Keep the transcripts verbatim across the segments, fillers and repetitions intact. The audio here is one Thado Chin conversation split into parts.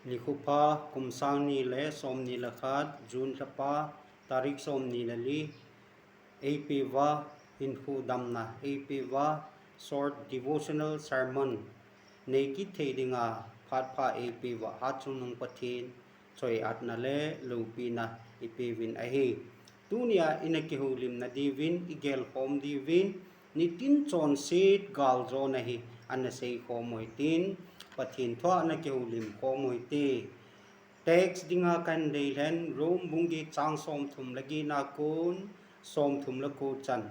Nikho pha, kum sang ni le som ni le khat, June lha pa, tarik som ni le li, eipeuva, hinkho damna, eipeuva, short devotional sermon, nei kit thei dinga, phat pha eipeuva, hatchungnung Pathen, choi-atna le loupina, ipeuvin ahi. Tunia ina kihoulimna diuvin, igel khom diuvin, nitin chonset galjona hi, ana sei khom u hitin, Pathen thua ana kihoulim khom u hite. Text dinga kahin dei hen, Rome bung get chang som thum le get na kon, som thum le ko chan.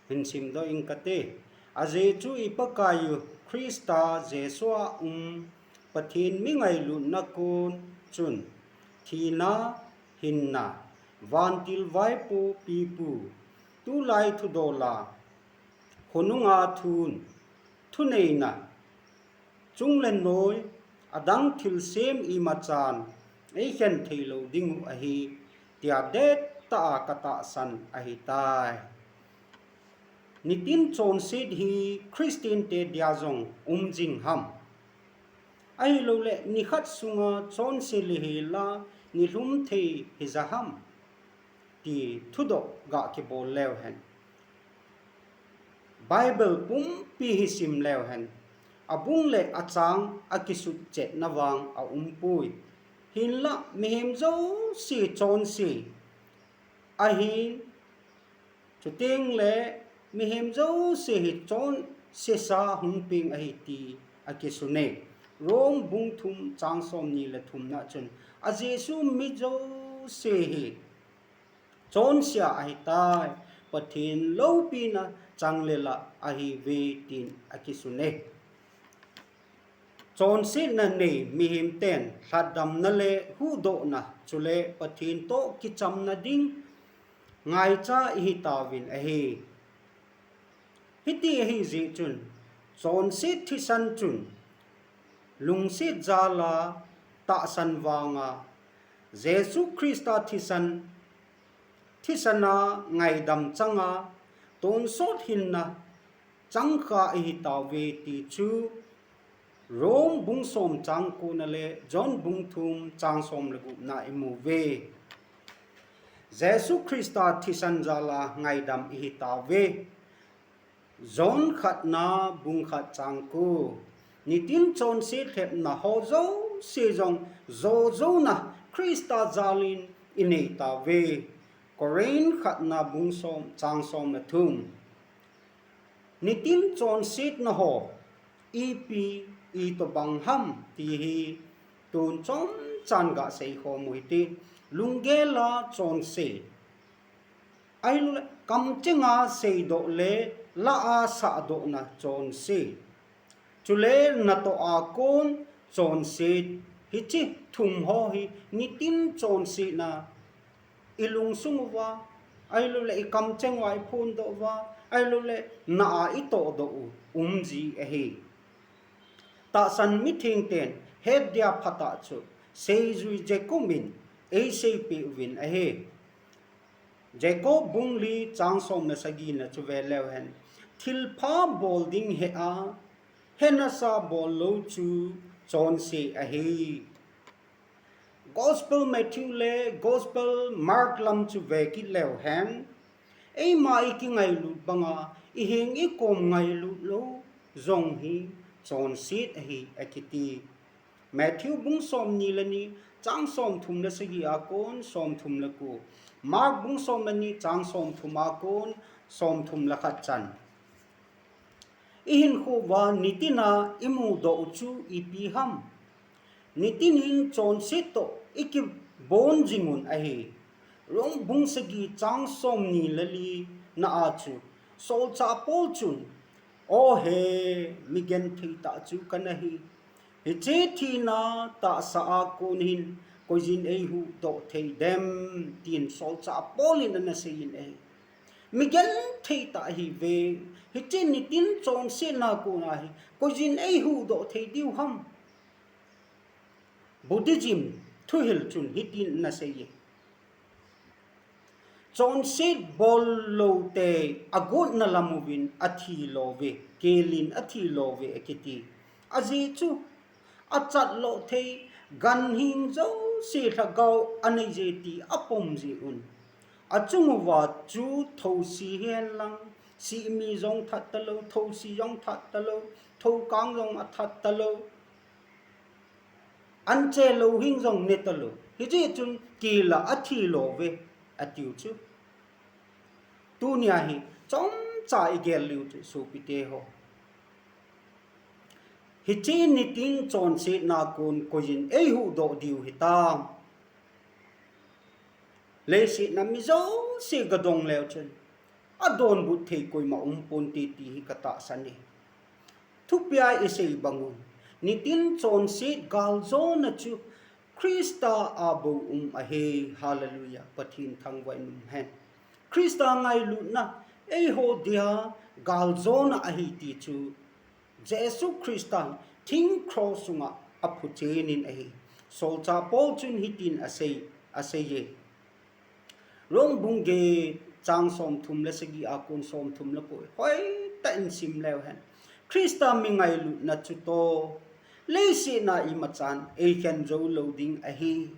Hin simdoh ing kate. Ajeh chu i Pakaiyu Christa Jesu a um Pathen mi ngailutna kon chun, thina, hinna, vantil vaipo pipu, tulai thudola, khonunga thun, thuneina, chung le noi, adang thilsem imachan, eikhen thei lou dingu ahi, tia dettah a katahsan ahitai. Nitin chonset hi Christian te dia jong um jing ham? Ahilouleh nikhat sunga chonse lihela nilhum thei hija ham? Ti thudoh ga kibol leu hen. Bible pumpi hi sim leu hen. Abung le achang akisutchetna vang aumpoi. Hinlah mihem jouse chonse ahin, chuteng le mihem jouse hi chonsesa hung peng ahi ti akisune. Rome bung thum chang som ni le thum na chun, a Jesu mi jouse hi chonse ahitai, Pathen loupina chang le lah ahiuve tin akisune. Chonsetna nei mihem ten lhatdamna le huhdohna chule Pathen toh kichamna ding ngaicha ihi tauvin ahi. Hiti ahi jeh chun, chonset thisan chun, lungset jala tahsan vanga, Jesu Christa thisan, thisana ngaidam changa, tonsot hinna changkha ihi tauve ti chu, Rome bung som chang kona le John bung thum chang som le gup na imu uve. Jesu Christa thisan jala ngaidam ihi tauve. John khatna bung khat chang ko. Nitin chonset lhepna ho jouse jong jo jouna Christa jalin inei tauve. Corinth khatna bung som chang som le thum. Nitin chonsetna ho ipi itobang ham ti hi tun chomchan ga sei khom u hite. Lunggel a chonset, ahilouleh kamchenga seidoh le lah a sahdohna chonset, chule natoh a kon chonset, hiche thum ho hi nitin chonsetna ilungsung uva, ahilouleh ikamcheng uva iphondoh uva, ahilouleh nah a itohdoh u umji ahi. Tahsan mitheng ten hetdia phatah chu seijui Jacob in eiseipeh uvin ahi. Jacob bung li chang som le sagi na chu ve leu hen. Thilpha bol ding hea, henasa bol lou chu chonse ahi. Gospel Matthew le Gospel Mark lam chu ve kit leu hen. Eima ikingailut banga, iheng ikom ngailut lou jong hi chonset ahi akiti. Matthew bung som ni le ni, chang som thum le sagi a kon som thum le ko. Mark bung som le ni, chang som thum a kon som thum le khat chan. Ihinkho uva nitina imudoh u chu ipi ham? Nitin in chonset toh ikibon jing un ahi. Rome bung sagi chang som ni le li na a chu, solchah Paul chun, O he, migenthei tah chu kana hi. Hiche thina tahsa a kon hin, koijin eihuhdoh thei dem, tin solchah Paul in ana seiyin ahi. Migenthei tah ahiuve, hiche nitin chonsetna kona hi, koijin eihuhdoh thei diu ham? Buddhism thuhil chun hitin ana seiye. Chonset bol lou te agotna lam uvin athi lou ve, kelin athi lou ve akiti. Ajeh chu, achat lou thei, Ganhing jouse lhagao anei je ti apom jeh un, achung uva chu thousi hihen lang, simi jong that talou, thousi jong that talou, thoukang jong athat talou, anche louhing jong ne talou. Hijeh chun kila athi lou ve, atiu chu. Tunia hi chomcha igel leu chu sopite ho, hiche nitin chonsetna kon koiyin eihuhdoh diu hitam? Leiset a mi jouse gadong leu chun, adonbut thei koima umponte ti hi katahsan e. Thupia isei bang un, nitin chonset galjona chu Christa a bou um ahi. Hallelujah. Pathen thangvah in umhen. Christa ngailutna eiho dia galjona ahi ti chu Jesu Christa thing cross sunga aphuchen in ahi. Solchah Paul chun hitin asei, aseiye. Rom bung get chang somthum le sagi a kon somthum le ko, hoitah in sim leu hen, Christa mi ngailutna chutoh leiset a imachan eikhen jou lou ding ahi.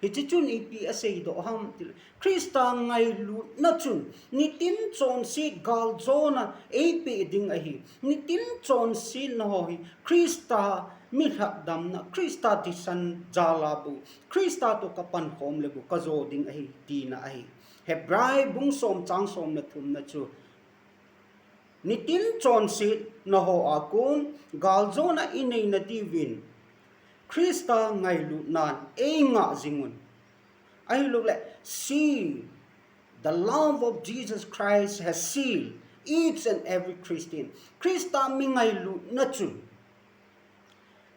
Hiche chun ipi aseidoh ham tile, Christa ngailutna chun nitin chonset galjona eipeh ding ahi. Nitin chonsetna ho hi Christa mi lhatdamna, Christa thisan jal a bou, Christa toh kapankhom le bou kajo ding ahi tina ahi. Hebrai bung som chang som le thumna chu, nitin chonsetna ho a kon galjona inei nadiuvin Christa ngailutnan eingah jing un. Ahilouleh, seal, the love of Jesus Christ has sealed each and every Christian. Christa mi ngailutna chun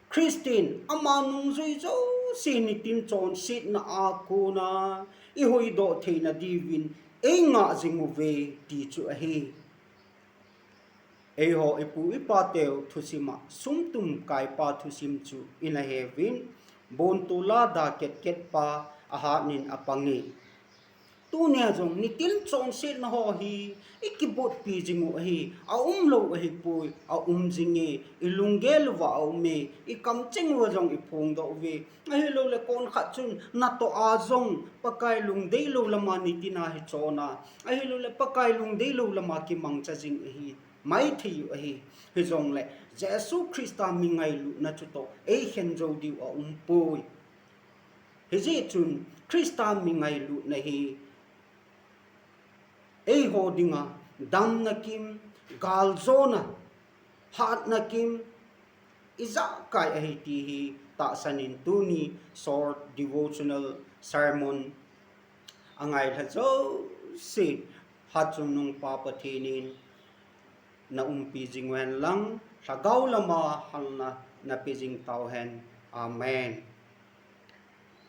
Christian ama nungjui jouse nitin chonsetna a kona ihuhdoh theina diuvin eingah jing uve ti chu ahi. Eiho ipu ipa teu thusim a sumtum kaipa thusim chu ina heuvin, bontola da ketket pa ahat nin apang e. Tunia jong nitin chonsetna ho hi ikibotpi jing u ahi, aumlou ahipoi, aum jing e, ilunggel uva aum e, ikamcheng uva jong iphongdoh uve. Ahilouleh konkhat chun natoh a jong Pakai lungdeilou lama nitin a hi chon a, ahilouleh Pakai lungdeilou lama kimangcha jing ahi, maithei u ahi. Hijongleh Jesu Christa mi ngailutna chutoh eikhen jou diu aumpoi. Hijeh chun Christa mi ngailutna hi eiho dinga damna kim, galjona, hatna kim, ijakai ahi ti hi tahsan in tuni short devotional sermon angailha jouse Hatchungnung Pa Pathen in naumpi jing uhen lang, lhagao lama halna napeh jing tauhen. Amen.